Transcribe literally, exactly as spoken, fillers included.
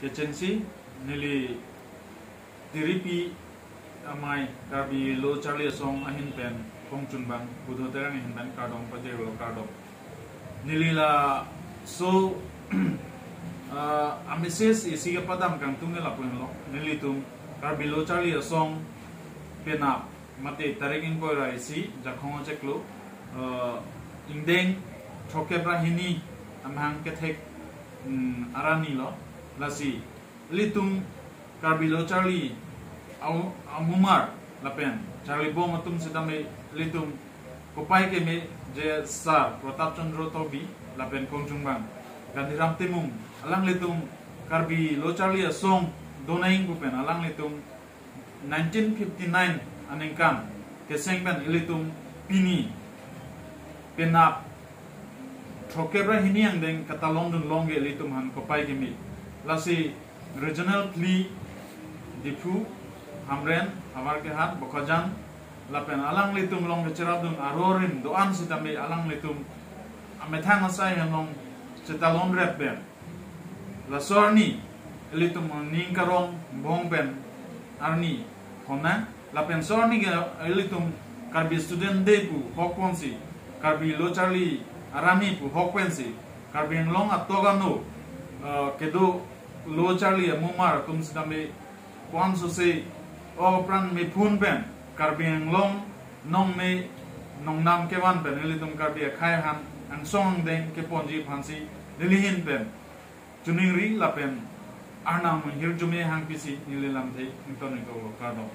Kechengsi neli Tiripi amei Karbi Lo Charli Asong ahin pen kongchunbang Budho Terang ahin pen kardom pajirlo, kardom. Neli laso uh, a message isi kepadam kangtung ke lapu-an lo. Nelitum Karbi Lo Charli Asong penap mate tarik ingkoi ra isi Jakhong achiklo, uh, ingdeng throkkep ra hini amahang kethek, mm, arni lo. Lasi ilitum Karbi Lo Charli au-, amumar lapen charlibom atum sitame ilitum kopai keme je sar Pratap Chandra Tokbi lapen kongchunbang Gandhiram Timung, alanglitum Karbi Lo Charli Asong donang pu pen alanglitum nineteen fifty-nine aningkan keseng pen ilitum pini penap throkkep ra hini angdeng katalongdun long ke ilitum han kopai keme. Lasi regional phli Diphu, Hamren, Howraghat, Bokajan lapen alanglitum along kecherapdun arorim do-an sitame alanglitum amethang asai henong chetalon rep pen laso arni ilitum ning karong bong pen arni hona lapen so arni ke ilitum Karbi Student Day pu hok ponsi, Karbi Lo Charli Arni pu hok pensi, Karbi Anglong atok ano, eh, kedo Lo Charli amumar atum sitame ko-an sose o pran mephun pen Karbi Anglong nong me nongnam kevan pen ilitum Karbi akhei han angsong angdeng keponji aphansi neli ahin pen choningri lapen Arnam ahirjume hangpisi neli lamthe ington-iklo, kardom.